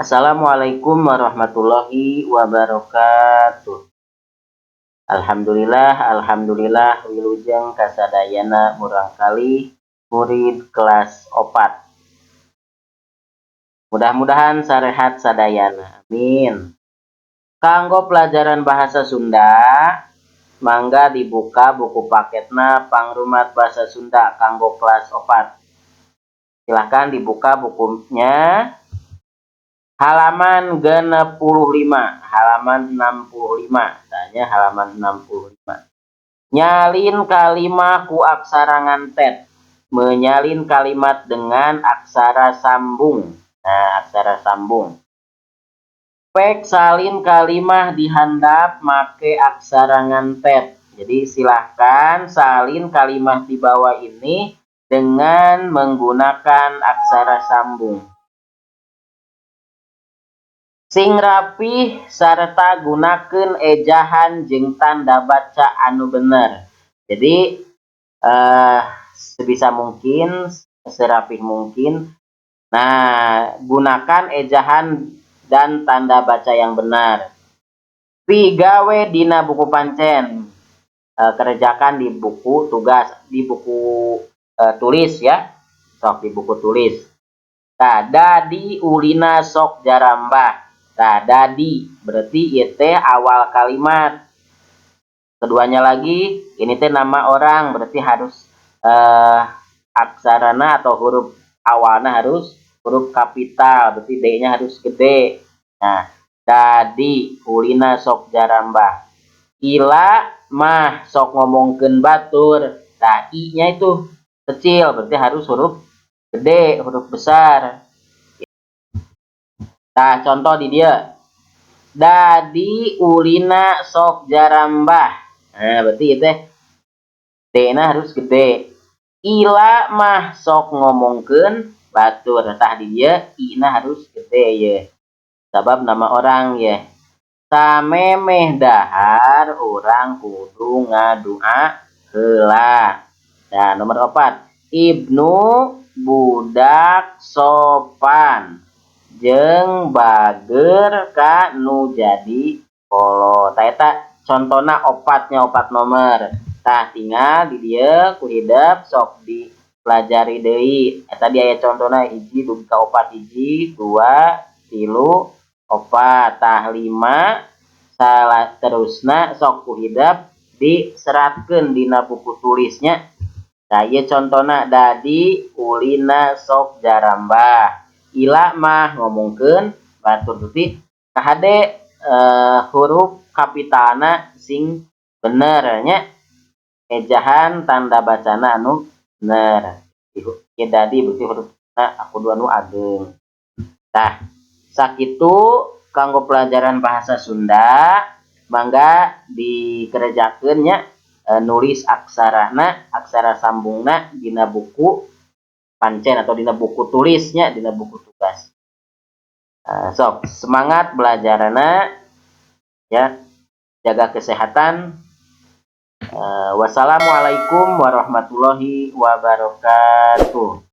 Assalamualaikum warahmatullahi wabarakatuh. Alhamdulillah, alhamdulillah, wilujeng kasadayana murangkalih murid kelas 4. Mudah-mudahan sarehat sadayana. Amin. Kanggo pelajaran bahasa Sunda, mangga dibuka buku paketna Pangrumat Bahasa Sunda kanggo kelas 4. Silahkan dibuka bukunya halaman 65, halaman 65, tanya halaman 65. Nyalin kalimah ku aksara ngantet. Menyalin kalimat dengan aksara sambung. Nah, aksara sambung. Pek salin kalimah di handap make aksara ngantet. Jadi silahkan salin kalimat di bawah ini dengan menggunakan aksara sambung. Sing rapih serta gunakan ejahan jeung tanda baca anu bener. Jadi sebisa mungkin, serapih mungkin. Nah, gunakan ejahan dan tanda baca yang benar. Pigawe dina buku pancen. Kerjakan di buku tugas, di buku tulis ya. Sok di buku tulis. Nah, Dadi ulina sok jarambah. Nah, Dadi berarti ieu teh awal kalimat. Keduanya lagi, ini teh nama orang, berarti harus aksarana atau huruf awalnya harus huruf kapital, berarti D-nya harus gede. Nah, Dadi ulina sok jarambah. Ila mah sok ngomongkeun batur. Nah, I-nya itu kecil, berarti harus huruf gede, huruf besar. Nah, contoh di dieu. Dadi ulina sok jarambah. Nah, berarti itu D-na harus gede. Ila mah sok ngomongkeun batur. Tah, di dieu I-na harus gede ya. Sabab nama orang ya. Samemeh dahar urang kudu ngadua heula. Nah, nomor 4. Ibnu budak sopan jeung bager ka nu jadi kolot. Tah, eta contona opatnya, opat nomor. Tah, tinggal di dieu ku hidep sok dipelajari deui. Eta di aya contona 1 dugi ka 4, 1, 2, 3, 4, tah 5 salah terusna sok ku hidep diseratkeun dina buku tulisnya. Nah, ieu contona Dadi ulina sok jarambah. Ila mah ngomongkeun batur, berarti kahade huruf kapitalna sing bener nya, ejahan tanda bacana anu bener. Ya, Dadi berarti hurufna kudu anu ageng. Tah, sakitu kanggo pelajaran bahasa Sunda, mangga dikerjakeun nya, nulis aksarana, aksara sambungna dina buku pancen atau dina buku tulisnya, dina buku tugas. Sok semangat belajarna ya, jaga kesehatan. Wassalamualaikum warahmatullahi wabarakatuh.